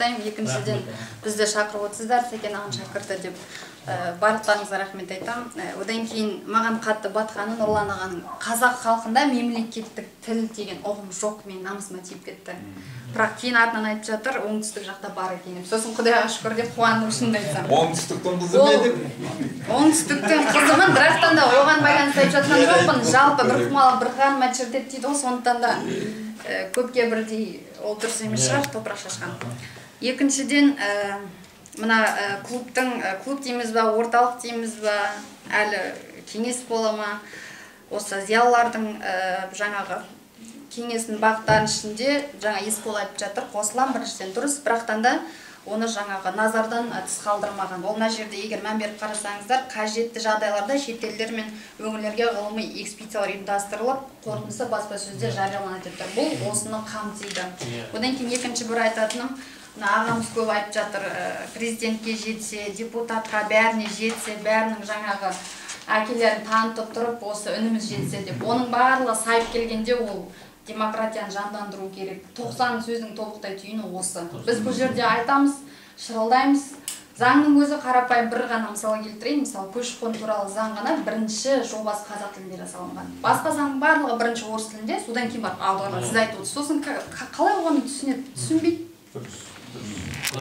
құттықтаймын. Екіншіден, бізді шақырып отырсыздар, Сәкен ағаның шәкірті деп, барлықтарыңызға рахмет айтамын. Одан кейін маған қатты батқаны Нұрлан ағаның қазақ халқында мемлекеттік тіл деген ұғым жоқ, менің намысыма тиіп кетті. Бірақ кейін артынан айтып жатыр, оңтүстік жақта бар екен деп. Сосын құдайға шүкір деп қуандым, шынымды айтсам. Оңтүстіктің қызы ма едік? Оңтүстіктің қызымын, бірақтан да оған байланысты айтып жатқан жоқпын. Жалпы бір құмалақ бір қанма шірітеді дейді ғой, сондықтан да көпке бірдей ол дұрыс емес шығар, топырақ шашқан. Екіншіден, мына клубтың, клуб дейміз ба, орталық дейміз ба, әлі кеңес бола ма, осы зиялылардың жаңағы кеңесінің бағыттарының ішінде жаңа Есбол айтып жатыр, қосыламын, біріншіден дұрыс, бірақтан да оны жаңағы назардан тыс қалдырмаған. Ол мына жерде егер мән беріп қарасаңыздар, қажетті жағдайларда шетелдер мен өңірлерге ғылыми экспедициялар ұйымдастырылып, қорытындысы баспасөзде жарияланады деп тұр. Бұл осыны қамтиды. Одан кейін екінші бір айтатыным, мына ағамыз көп айтып жатыр, президентке жетсе, депутатқа, бәріне жетсе, бәрінің жаңағы әкелерін танытып тұрып, осы үніміз жетсе деп. Оның барлығы сайып келгенде ол демократияны жандандыру керек. 90 сөздің тобықтай түйіні осы. Біз бұл жерде айтамыз, шырылдаймыз. Заңның өзі қарапайым, бір ғана мысал келтірейін. Мысалы, көші-қон туралы заң ғана бірінші жобасы қазақ тілінде жасалынған. Басқа заңның барлығы бірінші орыс тілінде, содан кейін барып аударылады. Сіз айтып отырсыз. Сосын қалай оны түсінеді? Түсінбейді.